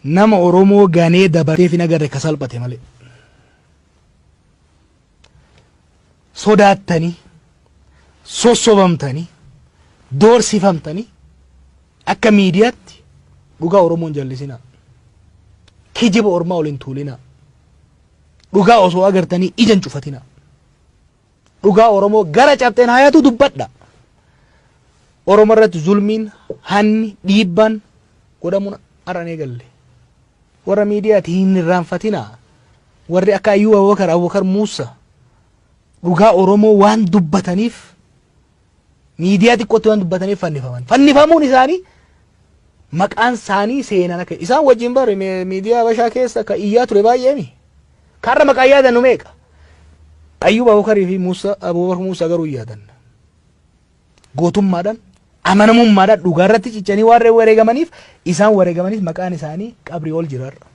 Nama Oromoo ganee dabarteef hin agarre ka salphate malee. Sodaattanii, sossobamtanii, doorsifamtanii akka miidiyaatti dhugaa Oromoo hin jallisinaa. Kijiba ormaa ol hin tuulinaa. Dhugaa osoo agartanii ija hin cufatinaa. Dhugaa Oromoo gara cabxeen hayatu dubbadha. Oromoo irratti zulmiin, hanni, dhiibbaan godhamuun har'a hin eegalle. Warra miidiyaati hin irraanfatinaa. Warri akka Ayyuu Abubakar, Abubakar Muussa dhugaa Oromoo waan dubbataniif miidiyaa xiqqootti waan dubbataniif fannifaman. Fannifamuun isaanii maqaan isaanii seenaan akka isaan wajjin bare miidiyaa Habashaa keessa ka iyyaa ture baay'eemi. Karra maqaa yaadannu meeqa? Ayyuub Abukarii fi Muusaa Abubakar Muusaa garuu hin yaadanna. Gootummaadhaan amanamummaadhaan dhugaa irratti cichanii waan wareegamaniif isaan wareegamaniif maqaan isaanii qabrii ol jira har'a.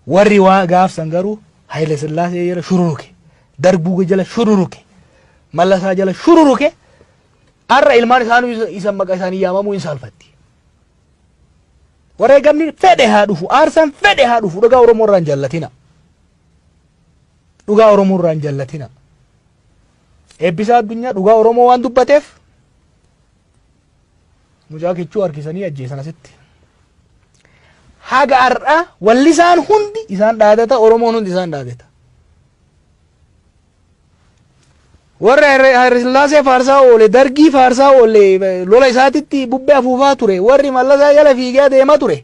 Warri waa gaafsan garuu Haayile Sillaasee jala shururuke, Darbuu jala shururuke, Mallasaa jala shururuke har'a ilmaan isaanii isa maqaa isaanii yaamamuu hin saalfatti. Wareegamni fedhe haa dhufu, aarsaan fedhe haa dhufu, dhugaa Oromoo irraa hin jallatina. Dhugaa Oromoo irraa hin jallatina. Eebbisaa addunyaa dhugaa Oromoo waan dubbateef mucaa kichuu harkisanii ajjeesan asitti. Haga har'aa wallisaan hundi isaan dhaadata, Oromoon hundi isaan dhaadata. Warra Hayilasillaasee faarsaa oole, Dargii faarsaa oole, lola isaatitti bubbee afuufaa ture, warri Mallasaa jala fiigee deemaa ture,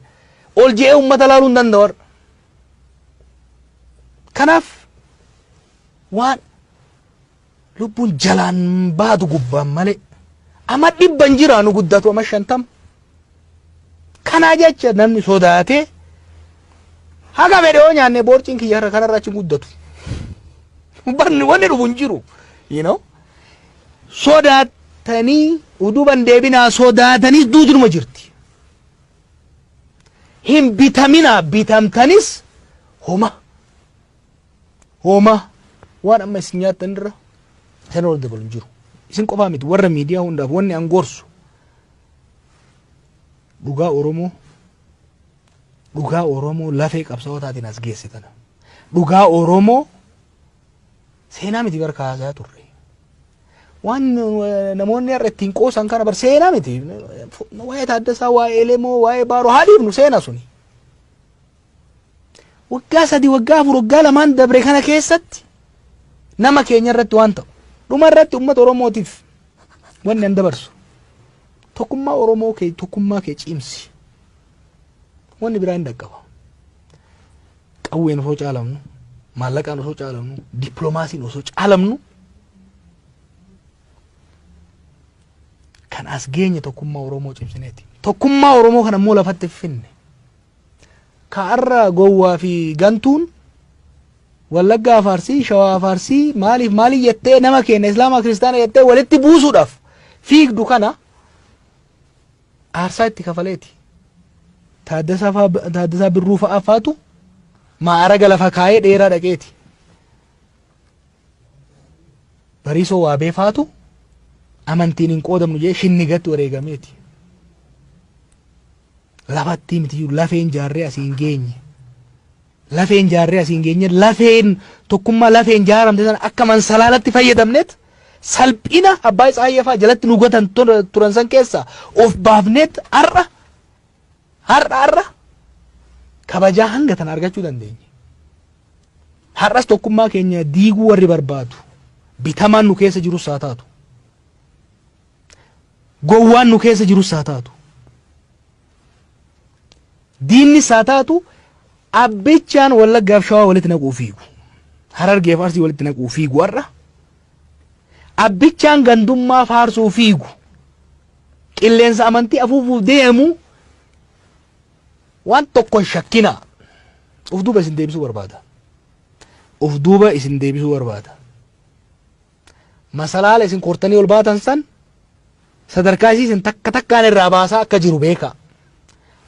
ol je'ee uummata laaluu hin danda'u har'a. Kanaaf waan lubbuun jalaan baatu gubbaan malee ama dhibban jiraanu guddatu ama 50. Kanaa jecha namni sodaatee haga fedhe yoo nyaanne boorciin kiyya har'a kanarra achi hin guddatu. Barni wanni dhufu hin jiru. You know? Sodaatanii uduban deebinaa sodaataniis duuti numa jirti. Hin bitaminaa bitamtanis homa. Homa waan amma isin nyaattan irra isin ol dabalu hin jiru. Isin qofaa miti warra miidiyaa hundaaf wanni an gorsu dhugaa Oromoo dhugaa Oromoo lafee qabsaa'otaatiin as geesse tana. Dhugaa Oromoo seenaa miti bar kaasaa turre. Waan namoonni har'a ittiin qoosan kana bar seenaa miti. Waa'ee Taaddasaa, waa'ee Elemoo, waa'ee Baaroo haa dhiifnu seenaa suni. Waggaa 3, waggaa 4, waggaa 2n dabre kana keessatti nama keenya irratti waan ta'u. Dhuma irratti uummata Oromootiif wanni an dabarsu tokkummaa Oromoo kee tokkummaa kee cimsi. Wanni biraa hin dhaqqaba. Qawween osoo caalamnu, maallaqaan osoo caalamnu, dippiloomaasiin osoo caalamnu kan as geenye tokkummaa Oromoo cimsineeti. Tokkummaa Oromoo kana immoo lafatti finne. Ka har'a gowwaa fi gantuun Wallaggaa Faarsii, Shawaa Faarsii maaliif maalii jettee nama keenya Islaamaa Kiristaana jettee walitti buusuudhaaf fiigdu kana aarsaa itti kafaleeti. Taaddasaa faa- Taaddasaa Birruu fa'aa faatu maaraga lafa kaayee dheeraa dhaqeeti. Bariisoo Waabee faatu amantiin hin qoodamnu jee shinnigatti wareegameeti. Lafatti miti lafeen jaarree asiin geenye. Lafeen jaarree asiin geenye lafeen tokkummaa lafeen jaaramte sana akka mansalaalatti fayyadamneet salphina abbaa Tsaayyee fa'aa jalatti nu gatan turan san keessaa of baafneet har'a har'a har'a kabajaa hanga tana argachuu dandeenye. Har'as tokkummaa keenya diiguu warri barbaadu bitamaan nu keessa jirus haa taatu. Gowwaan nu keessa jirus haa taatu. Diinnis haa taatu abbichaan Wallaggaaf Shawaa walitti naquu fiigu. Harargeef Arsii walitti naquu fiigu har'a. Abbichaan gandummaa faarsuu fiigu. Qilleensa amantii afuufuuf deemu waan tokko hin shakkinaa. Of duuba isin deebisuu barbaada. Of duuba isin deebisuu barbaada. Masalaala isin kortanii ol baatan san sadarkaa isii isin takka takkaan irraa baasaa akka jiru beekaa.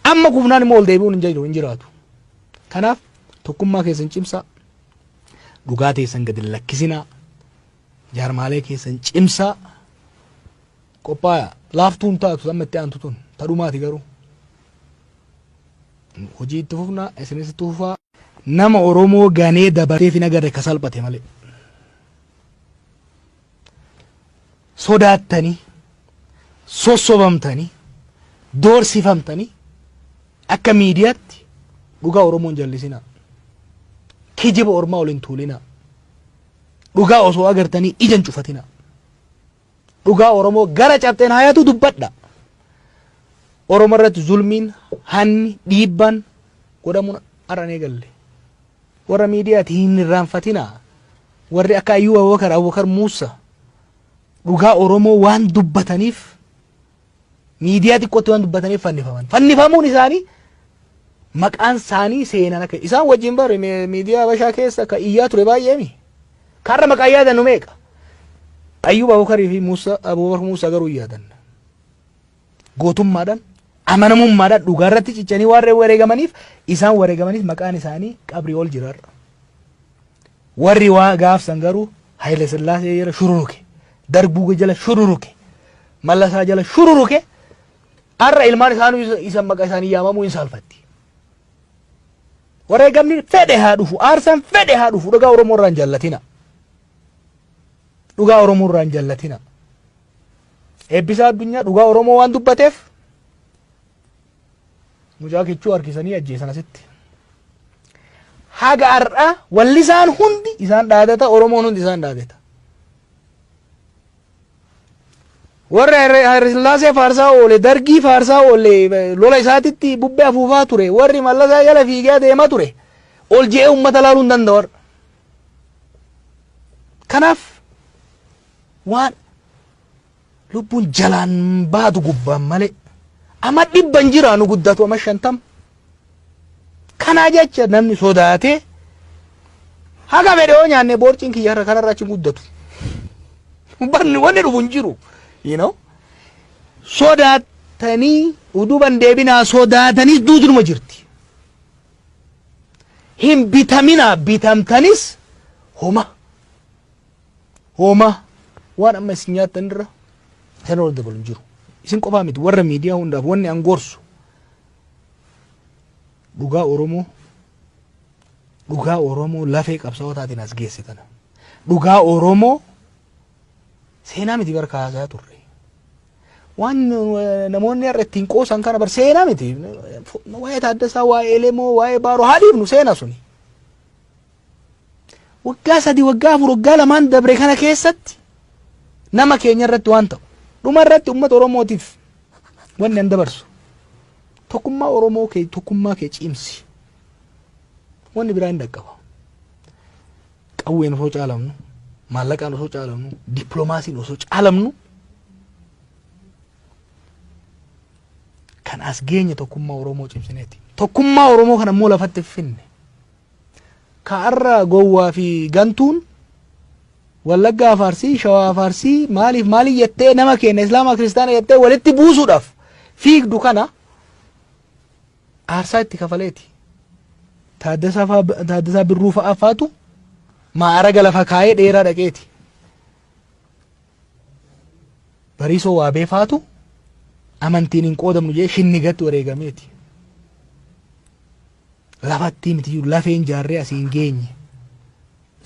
Amma kufnaan immoo ol deebi'uun hin jiru hin jiraatu. Kanaaf tokkummaa keessan cimsaa. Dhugaa teessan gadi hin lakkisinaa. Jaarmaalee keessan cimsaa. Qophaa'aa. Laaftuu hin taatu amma itti aantu tun. Ta dhumaati garuu. Hojii itti fufna, isinis itti fufaa. Nama Oromoo ganee dabarteef hin agarre ka salphate malee. Sodaattanii, sossobamtanii, doorsifamtanii akka miidiyaatti dhugaa Oromoo hin jallisinaa. Kijiba ormaa ol hin tuulinaa. Dhugaa osoo agartanii ija hin cufatinaa. Dhugaa Oromoo gara cabxeen hayatu dubbadha. Oromoo irratti zulmiin, hanni, dhiibbaan godhamuun har'a hin eegalle. Warra miidiyaati hin irraanfatinaa. Warri akka Ayyuu Abubakar, Abubakar Muussa dhugaa Oromoo waan dubbataniif miidiyaa xiqqootti waan dubbataniif fannifaman. Fannifamuun isaanii maqaan isaanii seenaan akka isaan wajjin bare miidiyaa Habashaa keessa akka iyyaa ture baay'eemi. Karra maqaa yaadannu meeqa? Ayyuub Abukarii fi Muusaa Abubakar Muusaa garuu hin yaadanna. Gootummaadhaan amanamummaadhaan dhugaa irratti cichanii waan wareegamaniif isaan wareegamaniif maqaan isaanii qabrii ol jira har'a. Warri waa gaafsan garuu Haayile Sillaasee jala shururuke, Darbuu jala shururuke, Mallasaa jala shururuke har'a ilmaan isaanii isa maqaa isaanii yaamamuu hin saalfatti. Wareegamni fedhe haa dhufu, aarsaan fedhe haa dhufu, dhugaa Oromoo irraa hin jallatina. Dhugaa Oromoo irraa hin jallatina. Eebbisaa addunyaa dhugaa Oromoo waan dubbateef mucaa kichuu harkisanii ajjeesan asitti. Haga har'aa wallisaan hundi isaan dhaadata, Oromoon hundi isaan dhaadata. Warra Hayilasillaasee faarsaa oole, Dargii faarsaa oole, lola isaatitti bubbee afuufaa ture, warri Mallasaa jala fiigee adeemaa ture, ol je'ee uummata laaluu hin danda'u har'a. Kanaaf waan lubbuun jalaan baatu gubbaan malee ama dhibban jira nu guddatu ama 50. Kanaa jecha namni sodaatee haga fedhe yoo nyaanne boorciin kiyya har'a kanarra achi hin guddatu. Barni wanni dhufu hin jiru. You know? Sodaatanii uduban deebinaa sodaataniis duutunuma jirti. Hin bitaminaa bitamtanis homa. Homa waan amma isin nyaattan irra san ol dabalu hin jiru. Isin qofaa miti warra miidiyaa hundaaf wanni an gorsu dhugaa Oromoo dhugaa Oromoo lafee qabsaa'otaatiin as geesse tana. Dhugaa Oromoo seenaa miti bar kaasaa turre. Waan namoonni har'a ittiin qoosan kana bar seenaa miti. Waa'ee Taaddasaa, waa'ee Elemoo, waa'ee Baaroo haa dhiifnu seenaa suni. Waggaa 3, waggaa 4, waggaa lamaan dabre kana keessatti nama keenya irratti waan ta'u. Dhuma irratti uummata Oromootiif wanni an dabarsu tokkummaa Oromoo kee tokkummaa kee cimsi. Wanni biraa hin dhaqqaba. Qawween osoo caalamnu, maallaqaan osoo caalamnu, dippiloomaasiin osoo caalamnu kan as geenye tokkummaa Oromoo cimsineeti. Tokkummaa Oromoo kana immoo lafatti finne. Ka har'a gowwaa fi gantuun Wallaggaa faarsii, Shawaa faarsii, maaliif maalii jettee nama keenya Islaamaa Kiristaana jettee walitti buusuudhaaf fiigdu kana aarsaa itti kafaleeti. Taaddasaa faa- Taaddasaa Birruu fa'aa faatu maaraga lafa kaayee dheeraa dhaqeeti. Bariisoo Waabee faatu amantiin hin qoodamnu jedhee shinnigatti wareegameeti. Lafattii miti jiru lafeen jaarree asii hin geenye.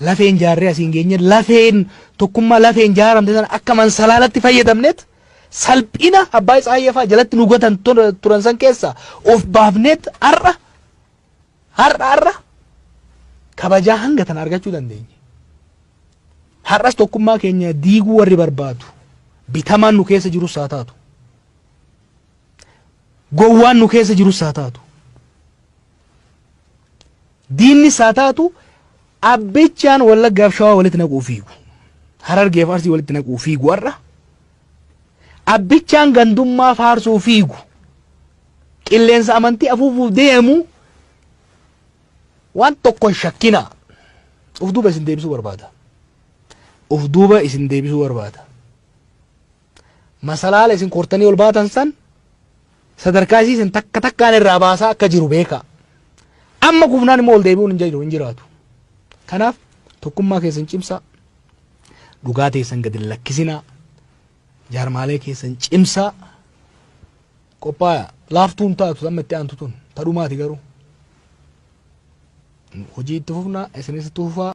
Lafeen jaarree asii hin geenye lafeen tokkummaa lafeen jaaramte sana akka mansalaalatti fayyadamneet salphina abbaa Tsaayyee fa'aa jalatti nu gatan turan san keessaa of baafneet har'a har'a har'a kabajaa hanga tana argachuu dandeenye. Har'as tokkummaa keenya diiguu warri barbaadu bitamaan nu keessa jirus haa taatu. Gowwaan nu keessa jirus haa taatu. Diinnis haa taatu abbichaan Wallaggaaf Shawaa walitti naquu fiigu. Harargeef Arsii walitti naquu fiigu har'a. Abbichaan gandummaa faarsuu fiigu. Qilleensa amantii afuufuuf deemu waan tokko hin shakkinaa. Uf duuba isin deebisuu barbaada. Uf duuba isin deebisuu barbaada. Masalaala isin kortanii ol baatan san sadarkaa isii isin takka takkaan irraa baasaa akka jiru beekaa. Amma kufnaan immoo ol deebi'uun hin jiru hin jiraatu. Kanaaf tokkummaa keessan cimsaa. Dhugaa teessan gadi hin lakkisinaa. Jaarmaalee keessan cimsaa. Qophaa'aa. Laaftuun taatu amma itti aantu tun. Tadhumaati garuu. Hojii itti fufnaa, isinis itti fufaa.